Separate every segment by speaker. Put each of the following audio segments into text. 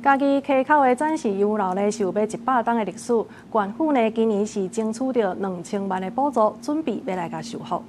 Speaker 1: 嘉義溪口的曾氏洋樓呢，是有欲100冬的歷史。縣府呢，今年是爭取著2000萬的補助，準備欲來共修復。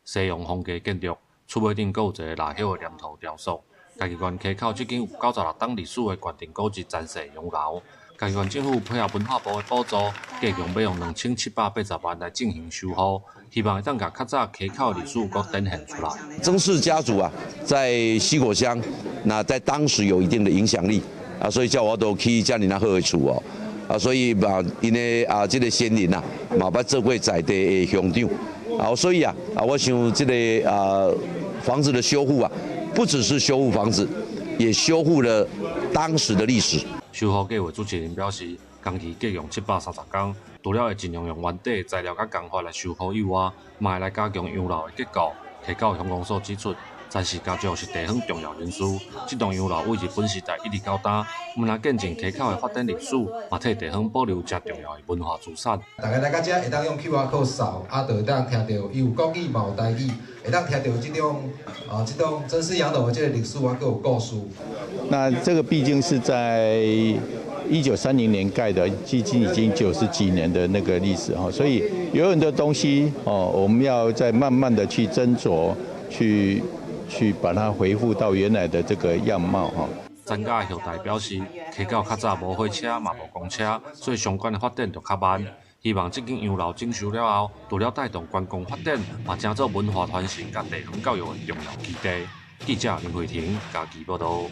Speaker 2: 西洋風格建築，厝尾頂閣有一個蠟葉的黏土雕塑。嘉義縣溪口這間有96冬歷史的縣定古蹟曾氏洋樓，嘉義縣政府配合文化部的補助，計共欲用2780萬來進行修復，希望會當共較早溪口的歷史閣展現出來。
Speaker 3: 曾氏家族啊，在西果鄉，那在當時有一定的影響力啊，所以才有法度起遮爾仔好的厝哦，啊，所以嘛，𪜶的啊，這個先人啊，嘛捌做過在地的鄉長，啊，所以啊，啊，我想這個啊房子的修復啊，不只是修復房子，也修復了當時的歷史。
Speaker 2: 修復計劃主持人表示，工期計用730工，除了會盡量用原底材料佮工法來修復以外，嘛會來加強洋樓的結構。溪口鄉公所指出，曾氏家族是地方重要人士，這棟洋樓為日本時代一直到今，毋但見證溪口的發展歷史，嘛替地方保留誠重要的文化資產。
Speaker 4: 大家來到遮會當用 QR code 掃，啊，就會當聽著伊有國語嘛有台語，會當聽著這種曾氏洋樓的這個歷史啊，閣有故事。
Speaker 5: 那這個畢竟是在1930年蓋的，距今已經90幾年的那個歷史哈，所以有很多東西哦，我們要再慢慢的去斟酌，去把它恢復到原來的這個樣貌哈。
Speaker 2: 專家後代表示，溪口較早無火車嘛無公車，所以相關的發展就較慢。希望這間洋樓整修了後，除了帶動觀光發展，嘛成做文化傳承佮地方教育的重要基地。記者林慧婷嘉義報導。